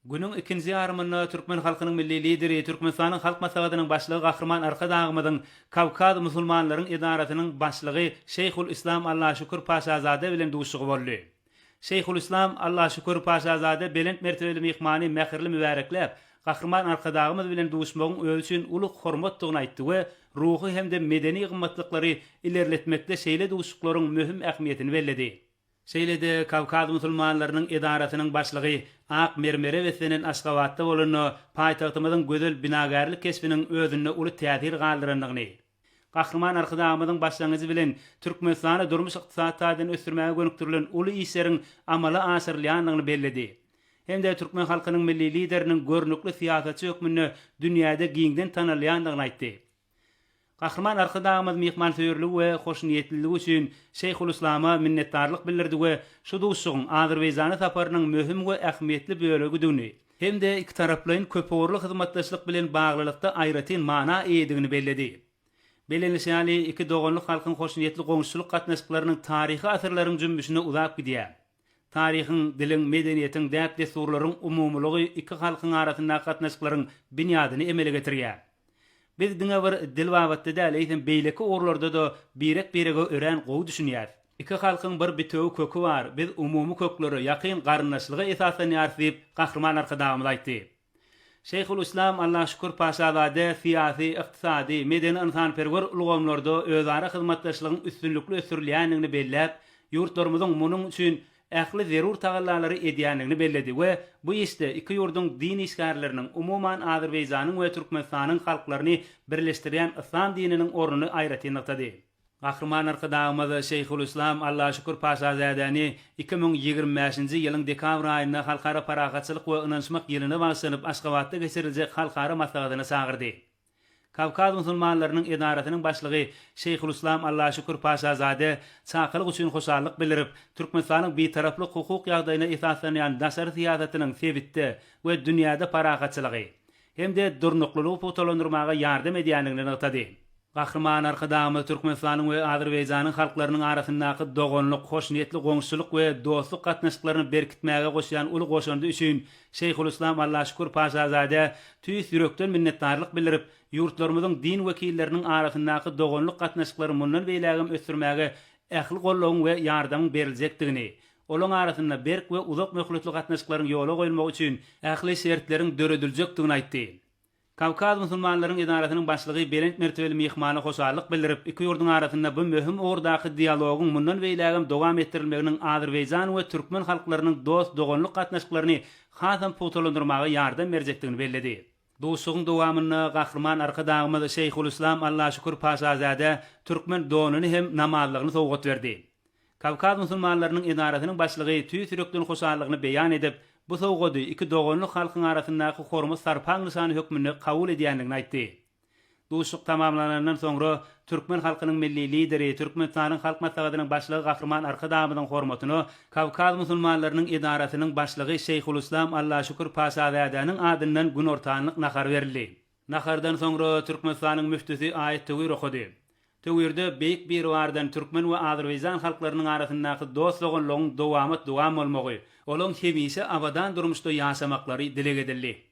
Günüň ikinji ýarymynda türkmen halkynyň Milli Lideri, Türkmenistanyň Halk Maslahatynyň Başlygy Gahryman Arkadagymyzyň Kawkaz musulmanlaryň edarasynyň başlygy Şeýhul-Islam Allaşükür Paşazade bilen duşuşygy boldy. Şeýhul-Islam Allaşükür Paşazade belent mertebeli myhmany mähirli mübärekläp, Gahryman Arkadagymyz bilen duşmagyň özi üçin uly hormatdygyny aýtdy we ruhy hem-de medeni gymmatlyklary ilerletmekde şeýle duşuşyklaryň möhüm ähmiýetini belledi. Şeýle-de Kawkaz musulmanlarynyň edarasynyň başlygy ak mermere beslenen Aşgabatda bolanda paýtagtymyzyň gözel binagärlik keşbiniň özünde uly täsir galdyrandygyny, Gahryman Arkadagymyzyň başlangyjy bilen Türkmenistany durmuş-ykdysady taýdan ösdürmäge gönükdirilen uly işleriň amala aşyrylýandygyny belledi hem-de türkmen halkynyň Milli Lideriniň görnükli syýasatçy hökmünde dünýäde giňden tanalýandygyny aýtdy. Gahryman Arkadagymyz myhmansöýerligi we hoşniýetliligi üçin Şeýhuluslama minnetdarlyk bildirdi we şu duşuşygyň Azerbaýjana saparynyň möhüm we ähmiýetli bölegidigini hem-de ikitaraplaýyn köpugurly hyzmatdaşlyk bilen baglylykda aýratyn mana eýedigini belledi. Bellenilişi ýaly, iki doganlyk halkyň hoşniýetli goňşuçylyk gatnaşyklarynyň taryhy asyrlaryň jümmüşine uzap gidýär. Taryhyň, diliň, medeniýetiň, däp-dessurlaryň umumylygy iki halkyň arasyndaky gatnaşyklaryň binýadyny emele getirýär. Biz diňe bir dil babatda däl, eýsem beýleki ugurlarda-da birek-birege örän gowy düşünýäris. Iki halkyň bir bitewi köki bar, biz umumy köklere, ýakyn garyndaşlyga esaslanýarys diýip, Gahryman Arkadagymyz aýtdy. Şeýhulyslam Allahşükür Paşazade syýasy, ykdysady, medeni-ynsanperwer ulgamlarda özara hyzmatdaşlygyň üstünlikli ösdürilýändigini belläp, ýurtlarymyzyň munuň üçin ähli zerur tagallalary edýändigini belledi we bu işde iki ýurduň din işgärleriniň, umuman, Azerbaýjanyň we Türkmenistanyň halklaryny birleşdirýän yslam dininiň ornuny aýratyn nygtady. Gahryman Arkadagymyz Şeýhulyslam Allaşükür Paşazädäni 2025-nji ýylyň dekabr aýynda Halkara parahatçylyk we ynanyşmak ýylyna bagyşlanyp Aşgabatda geçiriljek halkara maslahatyna çagyrdy. Kawkaz musulmanlarynyň edarasynyň başlygy Şeýhulyslam Allaşükür Paşazade çakylyk üçin hoşallyk bildirip, Türkmenistanyň Bitaraplyk hukuk ýagdaýyna esaslanýan daşary syýasatynyň sebitde we dünýäde parahatçylygy hem-de durnuklylygy pugtalandyrmaga ýardam edýändigini nygtady. Gahryman Arkadagymyz Türkmenistanyň we Azerbaýjanyň halklarynyň arasyndaky doganlyk, hoşniýetli goňşuçylyk we dostluk gatnaşyklaryny berkitmäge goşýan uly goşandy üçin Şeýhulyslam Allaşükür Paşazadä tüýs ýürekden minnetdarlyk bildirip, ýurtlarymyzyň din wekilleriniň arasyndaky doganlyk gatnaşyklary mundan beýlägem ösdürmäge ähli goldawyň we ýardamyň beriljekdigini, olaň arasynda berk we uzak möhletli gatnaşyklaryň ýola goýulmagy üçin ähli şertleriň dörediljekdigini aýtdy. Kawkaz musulmanlaryň edarasynyň başlygy belent mertebeli myhmana hoşallyk bildirip, iki ýurduň arasynda bu möhüm ugurdaky dialogyň mundan beýlägem dowam etdirilmeginiň azerbaýjan we türkmen halklarynyň dost-doganlyk gatnaşyklaryny hasam pugtalandyrmaga ýardam berjekdigini belledi. Duşuşygyň dowamynda Gahryman Arkadagymyz Şeýhulyslam Allaşükür Paşazädä türkmen donuny hem namazlygyny sowgat berdi. Kawkaz musulmanlarynyň edarasynyň başlygy tüýs ýürekden hoşallygyny beýan edip, bu sowgady iki doganlyk halkyň arasyndaky hormat-sarpaň nyşany hökmünde kabul edýändigini aýtdy. Duşuşyk tamamlanandan soňra, türkmen halkynyň Milli Lideri, Türkmenistanyň Halk Maslahatynyň Başlygy Gahryman Arkadagymyzyň hormatyna Kawkaz musulmanlarynyň edarasynyň başlygy Şeýhulyslam Allaşükür Paşazädäniň adyndan günortanlyk nahary berildi. Nahardan soňra Türkmenistanyň müftüsi aýat-töwir okady. Töwirde Beýik Biribardan türkmen we azerbaýjan halklarynyň arasyndaky dost-doganlygyň dowamat-dowam bolmagy, olaň hemişe abadan durmuşda ýaşamaklary dileg edildi.